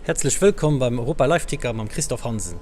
Häerzlech wëllkomm beim Europa Live Ticker mam Christophe Hansen.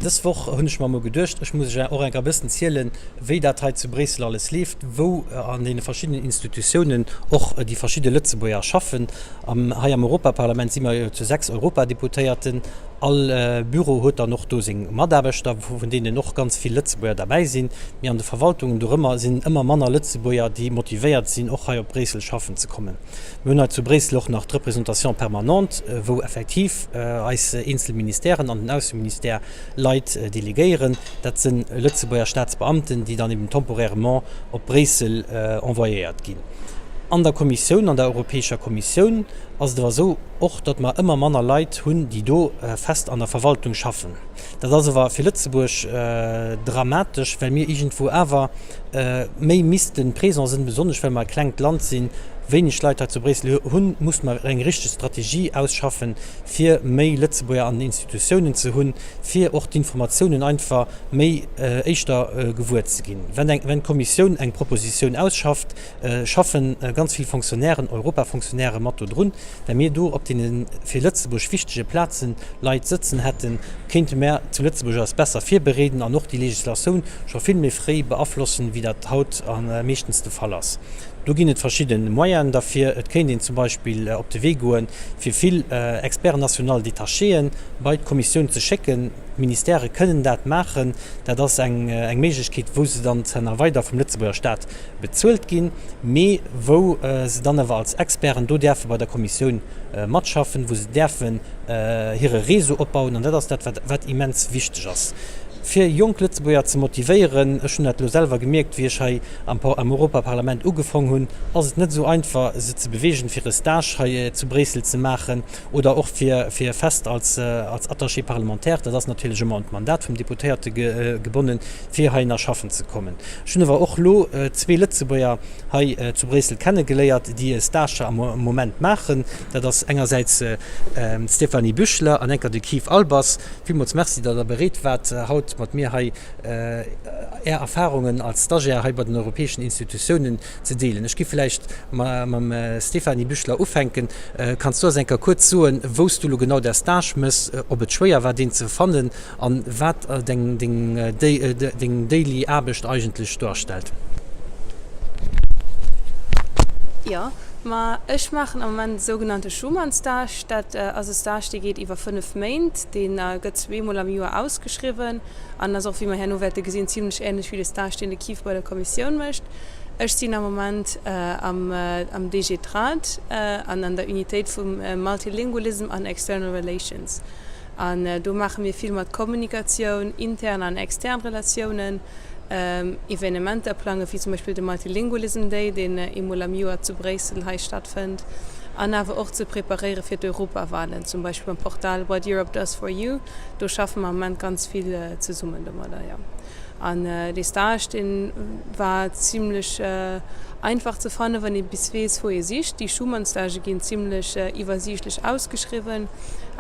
Dës Woch hunn ech mer emol geduecht, ech muss iech och enker e bëssen zielen, wéi dat hei zu Bréissel alles leeft, wou an deene verschiddenen Institutiounen och déi verschidde Lëtzebuerger schaffen. Hei am Europaparlament si mer jo zu 6 Europadeputéierten. All Büro huet dann och do seng Mataarbechter, vun deenen och ganz vill Lëtzebuerger derbäi sinn. Mee an de Verwaltungen dorëmmer sinn ëmmer manner Lëtzebuerger, déi motivéiert sinn, och hei op Bréissel schaffen ze kommen. Mir hunn hei zu Bréissel och nach d'Représentation permanente, wou effektiv eis eenzel Ministèren an den Ausseministère Leit delegéieren. Dat si Lëtzebuerger Staatsbeamten, déi dann eben temporairement op Bréissel envoyéiert ginn. An der Kommissioun, an der Europäescher Kommissioun ass et awer esou och, datt mer ëmmer manner Leit hunn, déi do fest an der Verwaltung schaffen. Dat ass awer fir Lëtzebuerg dramatesch, well mir iergendwou awer méi misste présent sinn, besonnesch well mer e klengt Land sinn, wéineg Leit hei zu Bréissel hunn, musse mer eng richteg Strategie ausschaffen, fir méi Lëtzebuerger an den Institutiounen ze hunn, fir och d'Informatiounen einfach méi éischter gewuer ze ginn. Wenn eng, wenn d'Kommissioun eng Propositioun ausschafft, schaffe ganz vill Fonctionnairen, Europafonctionnairë mat do drun. Well mir do op deene fir Lëtzebuerg wichtege Plazen Leit sëtzen hätten, kéinte mär zu Lëtzebuerg eis besser virbereeden an och déi Legislatioun scho vill méi fréi beaflossen, wéi dat haut meeschtens de Fall ass. Do ginn et verschidde Moyenen derfir. Et kéint een zum Beispill op de Wee goen, fir vill Experts nationaux détachéen bei d'Kommissioun ze schécken. D'Ministèrë kënnen dat maachen. Dat ass eng Méiglechkeet, wou se dann zwar nach weider vum Lëtzebuerger Staat bezuelt ginn, mee wou se dann awer als Experten do däerfe bei der Kommissioun matschaffen, wou se däerfen hire Réseau opbauen. An dat ass dat, wat immens wichteg ass, fir jonk Lëtzebuerger ze motivéieren. Ech hunn dat elo selwer gemierkt, wéi ech hei am Europaparlament ugefong hunn, ass et net esou einfach, se ze beweegen, fir e Stage hei zu Bréissel ze maachen oder och fir fest als Attaché parlementaire, dat ass natierlech ëmmer un d'Mandat vum Deputéierte gebonnen, fir heihinner schaffen ze kommen. Ech hunn awer och elo zwee Lëtzebuerger hei zu Bréissel kennegeléiert, déi e Stage am Moment maachen. Dat ass engersäits d'Stéphanie Büchler an enker de Keith Albers. Villmools Merci, datt Der bereet waart, haut mat mir hei Är Erfarungen als Stagiaire hei bei den europäeschen Institutiounen ze deelen. Ech gi vläicht mam Stéphanie Büchler ufänken. Kanns du eis eng Kéier kuerz soen, wou s du elo genau däi Stage méchs, ob et schwéier war, deen ze fannen An wat deng deng daily Aarbecht eigentlech duerstellt? Jo, ma ech maachen am Moment e sougenannte Schuman-Stage. Dat ass e Stage, dee geet iwwer 5 Méint. Dee gëtt zweemol am Joer ausgeschriwwen an ass och, wéi mer herno wäerte gesinn, zimlech änlech wéi de Stage, deen de Keith bei der Kommissioun mécht. Ech sinn am Moment am DG Trade an an der Unitéit vum Multilingualism an External Relations. An do maache mir vill mat Kommunikatioun, intern an extern Relatiounen, Evenementer plangen, wéi zum Beispill de Multilingualism Day, deen eemol am Joer zu Bréissel hei stattfënnt, an awer och ze preparéiere fir d'Europawalen, zum Beispill mam Portal What Europe Does for You. Do schaffe mer am Moment ganz vill zesummen domadder, jo. An dee Stage, dee war zimlech einfach ze fannen, wann ee bis weess, wou ee sicht. Déi Schuman-Stagë ginn zimlech iwwersiichtlech ausgeschriwwen.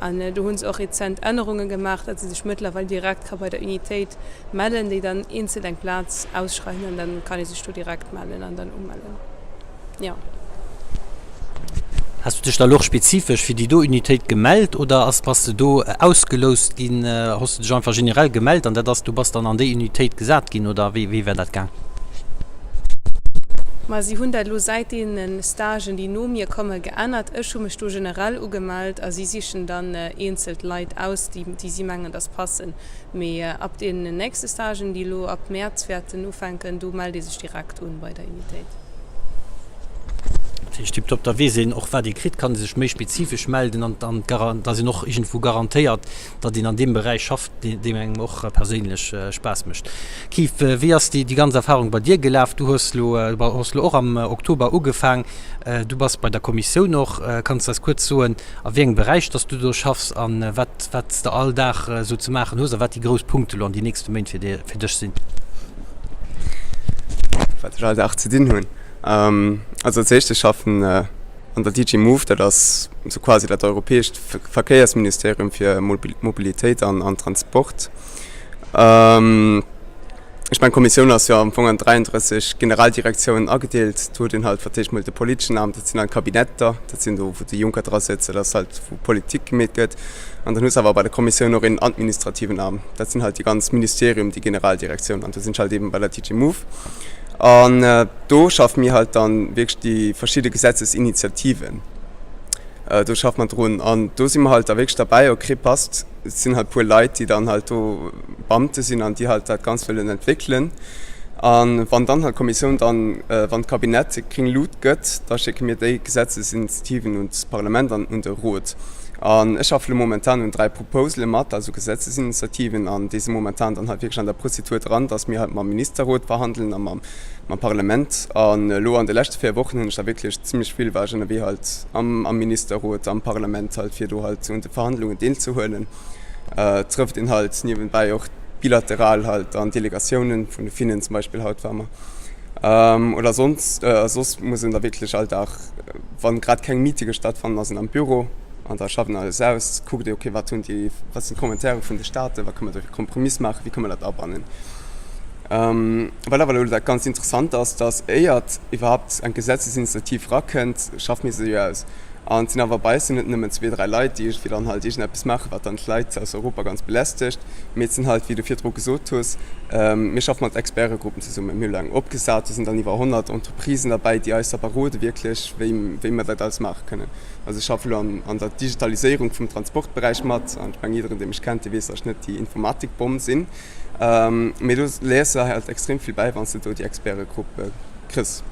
An do hu se och rezent Ännerunge gemaach, datt ee sech mëttlerweil direkt ka bei der Unitéit mellen, déi dann eenzel eng Plaz ausschreiwen an dann kann ee sech do direkt mellen an dann umellen. Jo. Has du dech da lo och spezifesch fir déi do Unitéit gemellt oder ass, bass de do ausgeloust ginn? Hoss de dech einfach generell gemellt an dat ass, du bass dann an déi Unitéit gesat ginn oder wéi, wéi war dat gaang? Ma si hunn dat elo säit deene Stagen, déi no mir komme geännert. Ech hu mech do generell ugemellt a si sichen dann eenzel d'Leit aus, déi, déi si mengen, dass passen. Mee ab deenen nächste Stagen, déi elo ab Mäerz wäerten ufänken, do mellt ee sech direkt un bei der Unitéit. Dat heescht tiptop, da weess een och wat ee kritt, kann ee sech méi spezifesch melden an da ass een och iergendwou garantéiert, datt een an deem Beräich schafft, deem engem och perséinlech Spaass mécht. Keith, wéi ass déi ganz Erfarung bei dir gelaf? Du hues lo hues lo och am Oktober ugefaang, du bass bei der Kommissioun och. Kanns de eis kuerz soen, a wéi engem Beräich datt du do schaffs a wat wat s de all Dag esou ze maachen hues a wat déi grouss Punkte lo an déi nächste Méint fir fir dech sinn? Wat ech all Dag ze dinn hunn? Also als éischt, ech schaffen an der DG Move, dat ass sou quasi dat europäescht Verkéiersministerium fir Mobilitéit an Transport. Ech mengen, d'Kommissioun ass jo am Fong an 33 Generaldirektiounen agedeelt. Do huet een halt fir d'éischt mol de politeschen Aarm, dat sinn dann d'Kabinetter, dat sinn do, wou de Juncker dra sëtzt, dat ass halt, wou Politik gemeet gëtt. An dann hues de awer bei der Kommissioun och een administrativen Aarm, dat sinn halt déi ganz Ministerium, déi Generaldirektioun. An do sinn ech halt eeben bei der DG Move. An do schaffe mir halt dann wierklech déi verschidde Gesetzesinitiativen. Do schaffe mer drun. An do si mer halt da wierklech derbäi, okay, passt, et sinn halt e puer Leit, déi dann halt do Beamte sinn an déi halt dat Ganzt wëllen entwéckelen. A wann dann halt d'Kommissioun dann, wann d'Kabinett gréng Lut gëtt, da schécke mir déi Gesetzesinitiativen un d'Parlament an un de Rot. An ech schaffe lo momentan un 3 Proposale mat, also Gesetzesinitiativen, an déi si momentan dann halt wierklech an der Prozedur dran, datt mir halt mam Ministerrot verhandelen a mam mam Parlament. An elo an de leschte 4 Wochen hunn ech da wierklech zimlech vill, war ech ënnerwee halt am am Ministerrot, am Parlament halt, fir do halt un de Verhandlungen deelzehuelen. Et trëfft een halt niewenbäi och bilateral halt an Delegatiounen vun de Finnen zum Beispill, haut war mer, oder sonst, soss muss een da wierklech all Dag, wann grad keng Meetinge stattfannen, ass een am Büro an da schafft een alles aus, kuckt ee, okay, wat hunn déi, wat sinn d'Commentairen vun de Staaten, wat kënne mer do fir Kompromiss maachen, wéi kënne mer dat abannen. Wat awer elo dat ganz Interessant ass, dass éiert iwwerhaupt eng Gesetzesinitiativ erakënnt, schaffe mir se jo aus. An et sinn awer bei eis sinn net nëmmen zwee, dräi Leit, déi iergendwéi dann halt iergendeppes maachen, wat dann d'Leit aus Europa ganz belästegt, mee et sinn halt, wéi du virdru gesot hues, mir schaffe mat Expertegruppen zesummen. Mir hu elo eng opgesat, do sinn dann iwwer 100 Entreprisen derbäi, déi eis da berode wierklech, wéi wéi mer dat alles maache kënnen. Also ech schaffe elo an an der Digitaliséierung vum Transportberäich mat an ech mengen, jiddereen, dee mech kennt, dee weess, dass ech net déi Informatikbomm sinn. Mee do léiers de halt extrem vill bäi, wann s de do déi Expertegrupp kriss.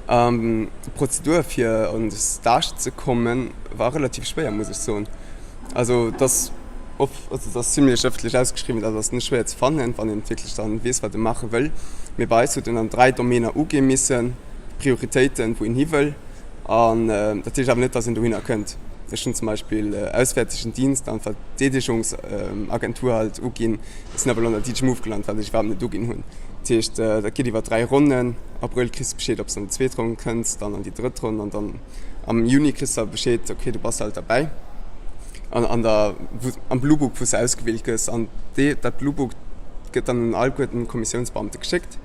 D'Prozedur fir an de Stage ze kommen war relativ schwéier, muss ech soen. Also et ass of, also et ass zimlech ëffentlech ausgeschriwwen, dat ass net schwéier ze fannen, wann een wierklech dann weess wat e maache wëll. Mee bei eis huet een dann 3 Domainer ugi missen, Prioritéiten, wou een hi wëll. An dat heescht awer net, datt een dohinner kënnt. Ech hunn zum Beispill Auswäertegen Dienst an Verdeedegungsagentur halt uginn. Ech sinn awer elo an der DG Move gelant, wat ech iwwerhaapt net uginn hunn. Dat heescht, dat geet iwwer 3 Ronnen. Abrëll kriss de Bescheed, ob s de an déi zweet Ronn kënns, dann an déi drëtt Ronn an dann am Juni kriss de Bescheed, okay, du bass halt derbäi an an der am Blue Book, wou s de ausgewielt gëss. An dee dat Blue Book gëtt dann un alleguerten d'Kommissiounsbeamte geschéckt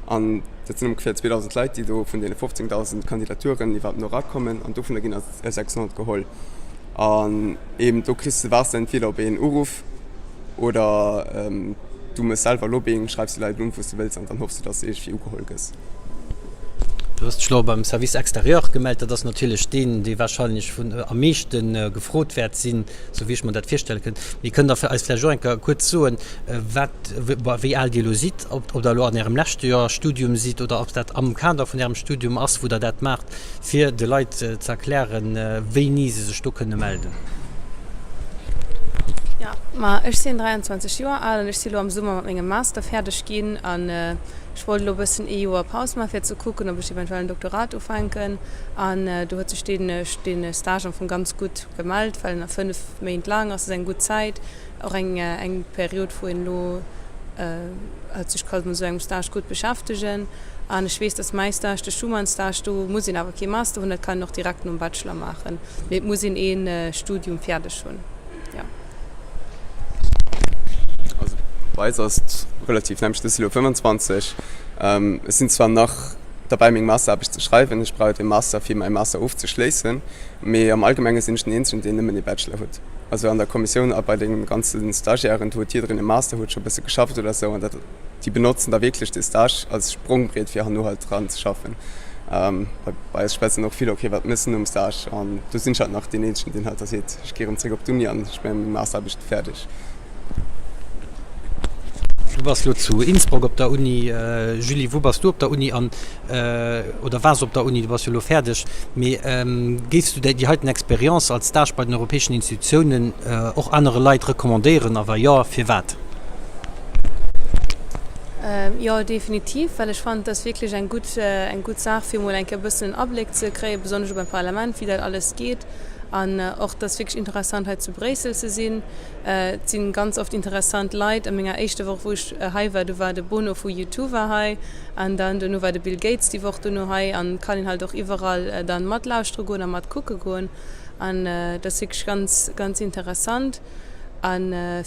an dat sinn ongeféier 2.000 Leit, déi do vun deene 15.000 Kandidaturen iwwerhaapt no erakommen an dovunner ginn der 600 geholl. An eben do kriss de, waarts de entweder op een Uruff oder du mëss selwer Lobbying, schreifs déi Leit un, wou s de wëlls an dann hoffs de, dass de iergendwéi ugeholl gëss. Du hues dech elo beim Service extérieur gemellt. Dat ass natierlech deen, dee warscheinlech vun am meeschte gefrot wäert sinn, esou wéi ech mer dat virstelle kënnt. Mee kënnt Der eis vläicht och eng Kéier kuerz soen, wat, wéi al Dir elo sidd, ob Der elo an Ärem leschte Joer Studium sidd oder ob dat am Kader vun Ärem Studium ass, wou Der dat maacht, fir de Leit ze erklären, wéini se sech do kënne melden. Jo, ma ech sinn 23 Joer al an ech si lo am Summer mat mengem Master fäerdeg ginn an ech wollt elo e bëssen ee Joer Paus maachen, fir ze kucken, ob ech eventuell en Doktorat ufänken. An do huet sech deen dee Stage am Fong ganz gutt gemellt, well en a 5 Méint laang ass. Dat ass eng gutt Zäit, och eng eng Period, wou een elo halt sech ka mat esou engem Stage gutt beschäftegen. An ech weess, dass mäi Stage, de Schuman-Stage, do muss een awer kee Master hunn, dat kann een och direkt nom Bachelor maachen, mee et muss een ee Studium fäerdeg hunn, jo. Also bei eis ass et relativ nämmlecht, ech si lo 25, ech sinn zwar nach derbäi meng Masteraarbecht ze schreiwen, ech brauch de Master fir mäi Master ofzeschléissen, mee am Allgemenge sinn ech den eenzegen deen nëmmen ee Bachelor huet. Also an der Kommissioun a bei de ganze Stagiairen, do huet jiddereen e Master, huet scho e bësse geschafft oder sou an dat déi benotzen da wierklech de Stage als Sprongbriet fir herno halt dran ze schaffen. Bei eis schwätzen och vill, ok wat mëss de nom Stage? An do sinn ech halt nach deen eenzegen deen halt da seet, ech gi erëm zréck op d'Uni an ech maache meng Masteraarbecht fäerdeg. Du bass lo zu Innsbruck op der Uni, Julie, wou bass du op der Uni an oder waars op der Uni? Du bass jo elo fäerdeg, mee géifs du déi heiten Experience als Stage bei den europäeschen Institutiounen och anere Leit recommandéieren a wa jo, firwat? Jo, definitiv, well ech fannen, et ass wierklech eng gutt, eng gutt Saach, fir emol eng Kéier e bëssen en Abléck ze kréien, besonnesch och beim Parlament, wéi dat alles geet. An och, et ass wierklech interessant, hei zu Bréissel ze sinn. Et si ganz oft interessant Leit. A menger éischter Woch, wou ech hei war, do war de Bono vu U2 war hei an dann dono war de Bill Gates déi Woch dono hei. An et kann een halt och iwwerall dann matlauschtere goen a matkucke goen. An et ass wierklech ganz, ganz interessant. A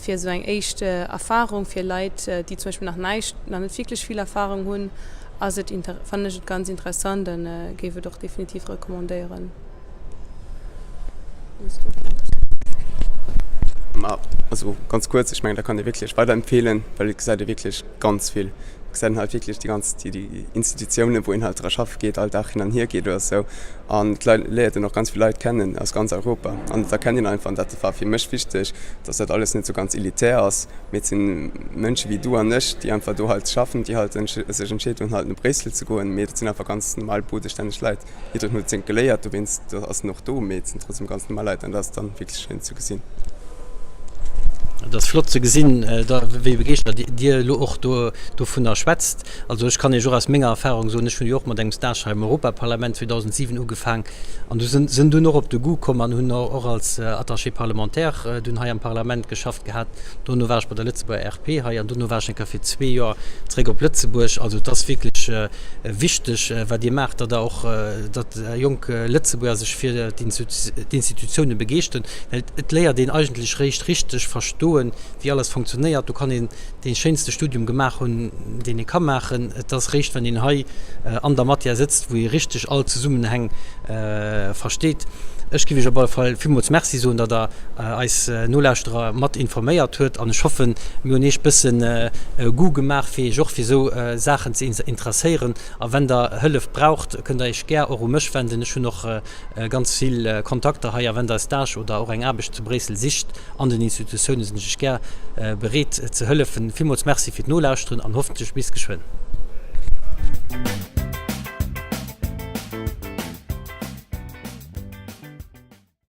fir esou eng éischt Erfarung fir Leit, déi zum Beispill nach näischt, nach net wierklech vill Erfarung hunn, ass et, fannen ech et ganz interessant a géif et och definitiv recommandéieren. Ma also ganz kuerz, ech mengen dat kann ee wierklech weiderempfeelen, well et gesäit ee wierklech ganz vill. Et gesäit een halt wierklech déi ganz, déi déi Institutiounen, wou een halt dra schaffe geet, all Dag hin an hier geet oder esou. An et léiert een och ganz vill Leit kennen aus ganz Europa. An et erkennt een einfach, an dat war fir mech wichteg, dass dat alles net esou ganz elitär ass, mee et si Mënsche wéi du an ech, déi einfach do halt schaffen, déi halt sech entscheet hunn, halt no Bréissel ze goen, mee dat sinn einfach ganz normal bodestänneg Leit. Jiddereen huet seng geléiert, dowéinst ass en och do, mee et sinn trotzdem ganz normal Leit an dat ass dann wierklech schéin ze gesinn. Et ass flott ze gesinn, wéi begeeschtert Dir elo och dovunner schwätzt. Also ech kann Iech och aus menger Erfahrung soen, ech hunn jo och mat engem Stage hei am Europaparlament 2007 ugefaang an du sinn dunn och op de Goût komm an hunn och als Attaché parlementaire dunn hei am Parlament geschafft gehat. Dono war ech bei der Lëtzebuerger RP hei an dono war ech eng Kéier fir zwee Joer zeréck op Lëtzebuerg. Also et ass wierklech wichteg, wat Dir maacht, datt Der och, datt jonk Lëtzebuerger sech fir d'Institutioune begeeschteren, well et léiert een eigentlech réischt richteg verstoen, wéi alles funktionéiert. Do kann een dee schéinste Studium gemaach hunn, deen ee ka maachen. Et ass réischt, wann een hei an der Matière sëtzt, wou ee richteg all Zesummenhäng versteet. Ech géif Iech op alle Fall villmools Merci soen, datt Der eis Nolauschterer mat informéiert huet an ech hoffen, mir hunn Iech bëssen Goût gemaach, fir Iech och fir esou Saachen ze interesséieren. A wenn Der Hëllef braucht, kënnt Der Iech gär och u mech wenden. Ech hunn och ganz vill Kontakter hei a wenn Der e Stage oder och eng Aarbecht zu Bréissel sicht an den Institutiounen, sinn ech Iech gär bereet ze hëllefen. Villmools Merci fir d'Nolauschteren an hoffentlech bis geschwënn.